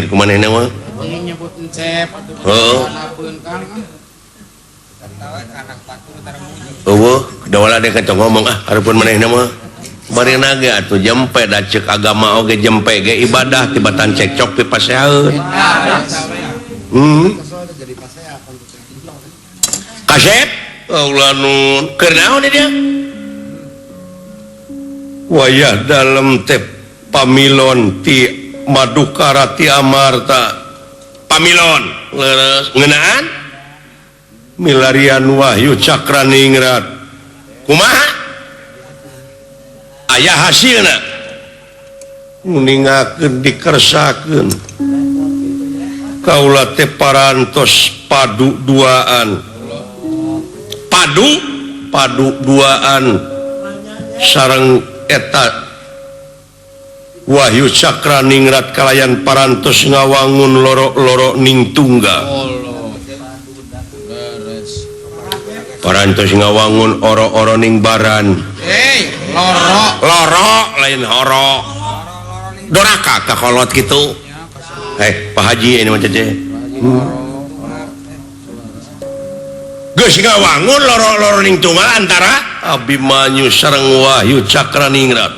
dibikeun ku manehna mah. Nyebut encep atuh. Heeh. Eueuh, dawala dek tong ngomong ah hareupeun manehna mah. Barina ge atuh jempe da ceuk agama oge jempe ge ibadah tibatan cekcok pipaseaeun. Kasep Allah nun keur naon dia? Wayah dalem teh pamilon ti Madukara ti Amarta. Pamilon leres ngeunaan milarian Wahyu Cakraningrat. Kumaha? Aya hasilna nguningakeun dikersakeun kaula teh parantos padu duaan padu duaan sareng eta Wahyu Cakraningrat kalayan parantos ngawangun loro-loro ning tunggal parantos ngawangun oro-oro ning baran. Loro loro lain horo doraka kakolot gitu. Pak Haji ini mah cece geus ngawangun loro-loro ning tunggal antara Abimanyu sareng Wahyu Cakraningrat.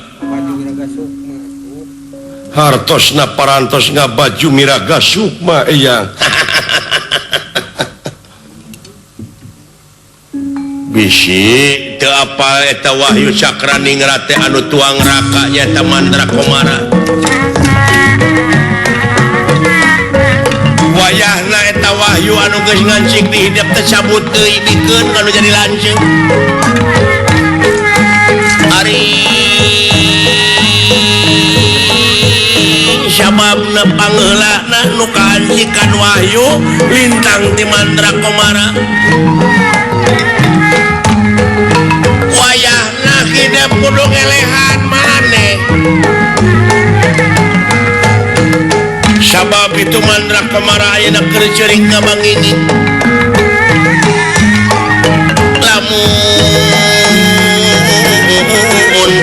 Hartosna parantos ngabaju miraga sukma eyang. Bisi teu apal eta Wahyu Cakraningrat teh anu tuang raka nyaeta Mandra Komara. Wayahna eta Wahyu anu geus ngancik di hidep teh cabut deui bikeun anu jadi lanceuk. Ari sababna pangeulana nu kaancikan Wahyu lintang ti Mandra Komara. Wayahna hidep kudu ngelehan maneh. Sabab itu Mandra Komara ayeuna keur ceurik ka bangini. Lamun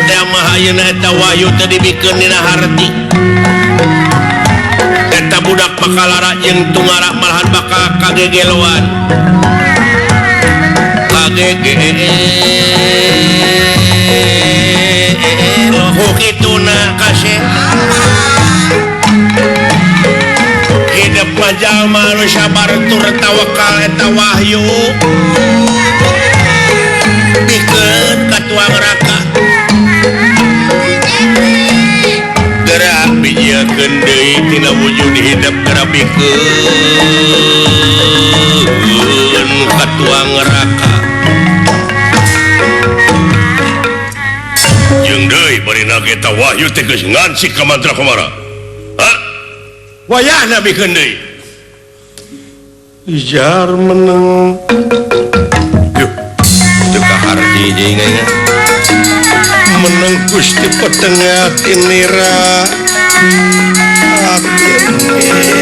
teh mah ayeuna eta Wahyu teh dibikeun dina harti. Eta budak bakal lara jeung tungara malahan bakal kagegeloan. Kituna kasih hidup jalma nu sabar tur tawakal eta Wahyu bikeun ka tuang raka gerak bijiekeun deui tina wujud hidup gerak bikeun ka tuang raka. Jeung deui barina eta Wahyu teh geus ngancik ka Mandra Komara. Ha? Wayahna bikeun deui. Ijar meneng. Yuh, teu kaharti deui nya. Meneng Gusti petengah tinira. Atinira.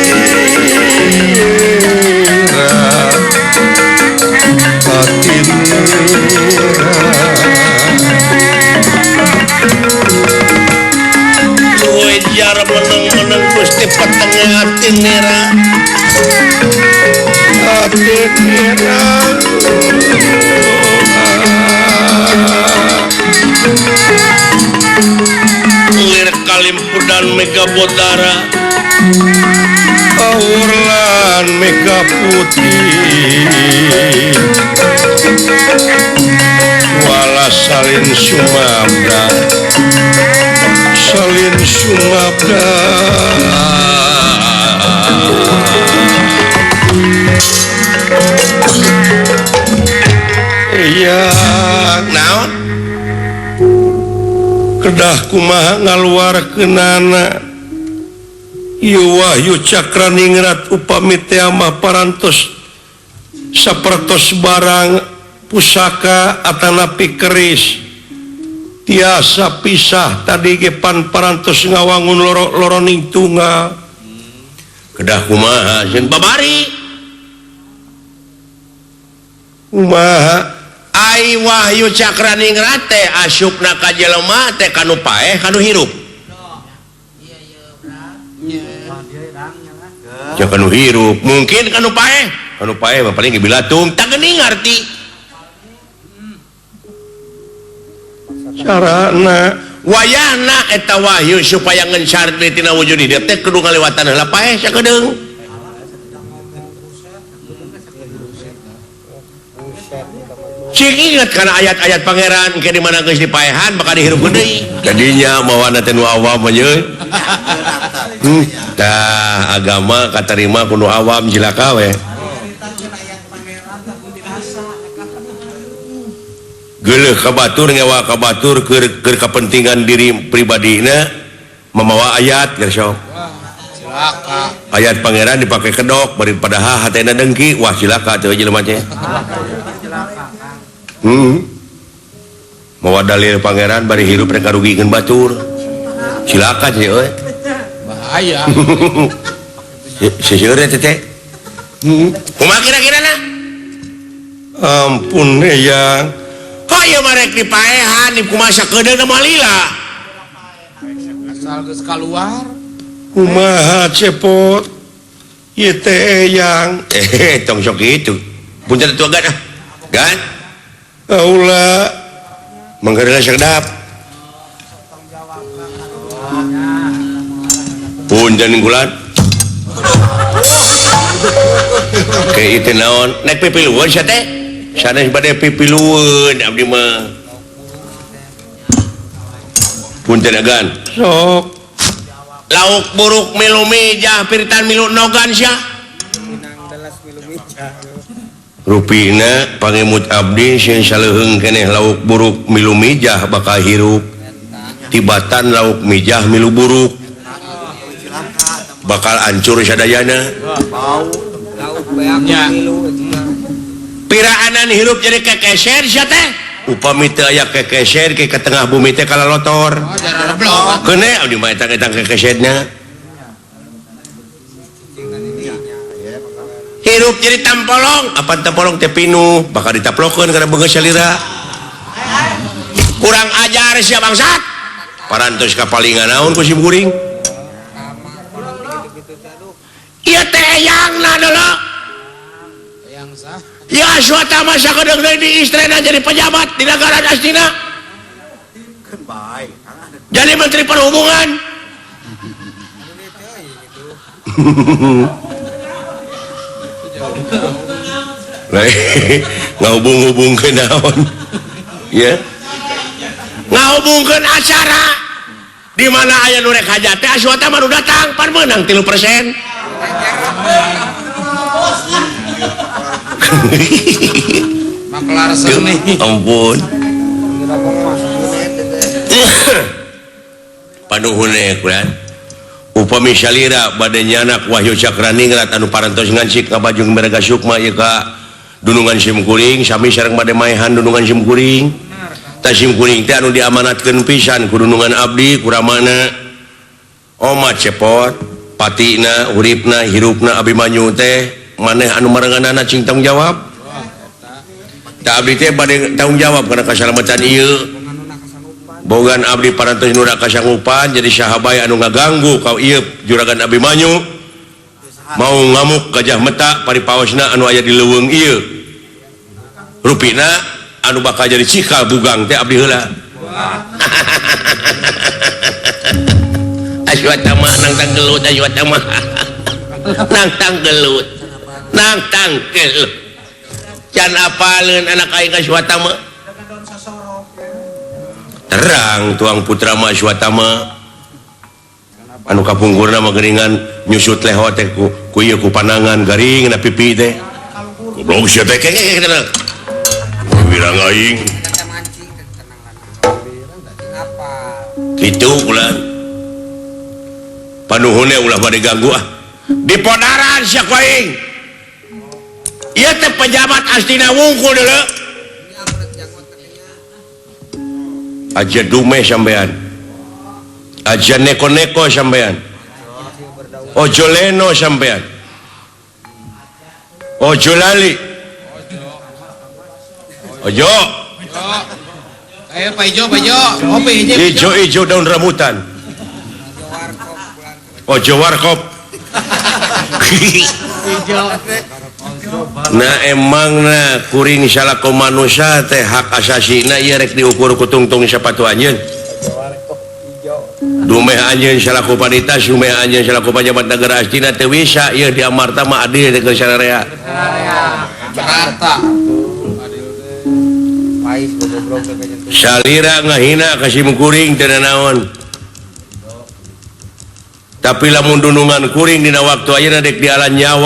Atinira. Jar meneng-meneng Gusti petengah atinira atinira. Lir kalimpudan mega bodara aurlan mega putih wala salin sumabda salin sumabda. Iya naon kedah kumaha ngaluarkeunana ieu Wahyu Cakraningrat upami teh mah parantos sapertos barang pusaka atanapi keris tiasa pisah tadi ge pan parantos ngawangun loro-loro ning tunggal kedah kumaha sieun babari kumaha ai Wahyu Cakraningrat teh asupna ka jelema teh kanu paeh kanu hirup. Jangan kanu hirup, mungkin kanu paeh. Kanu paeh mah paling gebilatung, tak geuning ngarti. Carana wayahna eta wahyu supaya ngencar deui tina wujud hidup teh kudu ngalewatan heula paeh sakedeung. Cing inget kana ayat-ayat pangeran ke di mana geus dipaehan bakal dihirup deui. Jadinya mawana teh nu awam mah ye. Tah agama katarima ku nu awam cilaka we. Geuleuh ka batur ngewa ka batur keur kapentingan diri pribadina mamawa ayat geus sok. Cilaka. Ayat pangeran dipake kedok bari padahal hatena dengki wah cilaka teh jelema teh. Mawa dalil pangeran bari hirup rek ngarugikeun batur. Cilaka sih euy. Bahaya. Seueur teh teh. Kumaha kira-kirana? Ampun eyang. Hayu marek dipaehan di kumaha sakedeung mah lila. Asal geus kaluar. Kumaha cepot? Ieu teh eyang. Tong sok kitu. Punten atuh gan ah. Gan. Kaula manggeurna sedap. Punten gulan. Ke ieu naon? Nek pipilueun sia teh? Sanes bade pipilueun abdi mah. Punten agan. Sok. Lauk buruk milu mijah piritan milu nogan sia. Rupina pangemut abdi sieun saleuheung keneh lauk buruk milu mijah bakal hirup. Tibatan lauk mijah milu buruk bakal hancur sadayana. Piraanan hirup jadi kekeser sia teh. Upami teu aya kekeser ke tengah bumi teh kalalotor. Keuneh abdi mah eta-eta kekeserna. Hirup jadi tampolong, apa tampolong teh pinuh, bakal ditaplokeun kana beungeut salira. Kurang ajar sia bangsat. Parantos kapalingan naon ku sim kuring. Ieu teh eyangna deuleu. Eyang sah. Ya Aswatama sakedeung deui di istrena jadi pejabat di negara Astina. Jadi menteri perhubungan. Ngahubung-hubungkeun naon? Ya. Ngahubungkeun acara di mana aya nu rek hajat teh Aswatama nu datang pan meunang 3%. Maklar seni. Ampun. Panuhun kulan. Upami salira bade nyanak Wahyu Cakraningrat anu parantos ngancik ka Bajung Merga Sukma ieu ka dunungan simkuring sami sareng bade maehan dunungan simkuring. Tah simkuring teh anu diamanatkeun pisan ku dunungan abdi kuramana omat cepot patina uripna hirupna Abimanyu teh maneh anu marenganana cing tanggung jawab. Tah abdi teh bade tanggung jawab kana kasalamatan ieu. Bogan abdi parantos nu kasanggupan jadi sahabai anu ngaganggu kau ieu juragan Abimanyu mau ngamuk gajah meta paripaosna anu aya di leuweung ieu. Rupina anu bakal jadi cikal bugang teh abdi heula. Aswatama nang tanggelut Aswatama. Nang tanggelut. Nang tanggelut. Can apaleun anak aing Aswatama. Terang tuang putra ma Aswatama anu kapungkurna mah geuningan nyusut leho teh ku ieu ku panangan garing na pipi teh. Goblok sia teh wirang aing. Kitu ulah. Panuhunna ulah bade ganggu ah. Dipodaran sia ku aing. Ieu teh pejabat Astina wungkul deuleu. Aja dume sampean. Aja neko-neko sampean. Ojo leno sampean. Ojo lali. Ojo. Ayo Pak Ijo, Pak Ijo. Kopi ijo-ijo daun rambutan. Ojo warkop. Nah emang na kuring salaku manusia teh hak asasina ieu rek diukur ku tungtung sepatu anjeun. Dumeh anjeun salaku panita, dumeh anjeun salaku pajabat negara Astina teu bisa ieu di Amarta mah adil teh keur sararea. Rata. Salira ngahina ka sim kuring teu naon. Tapi lamun dunungan kuring dina waktu ayeuna dek dialan nyawa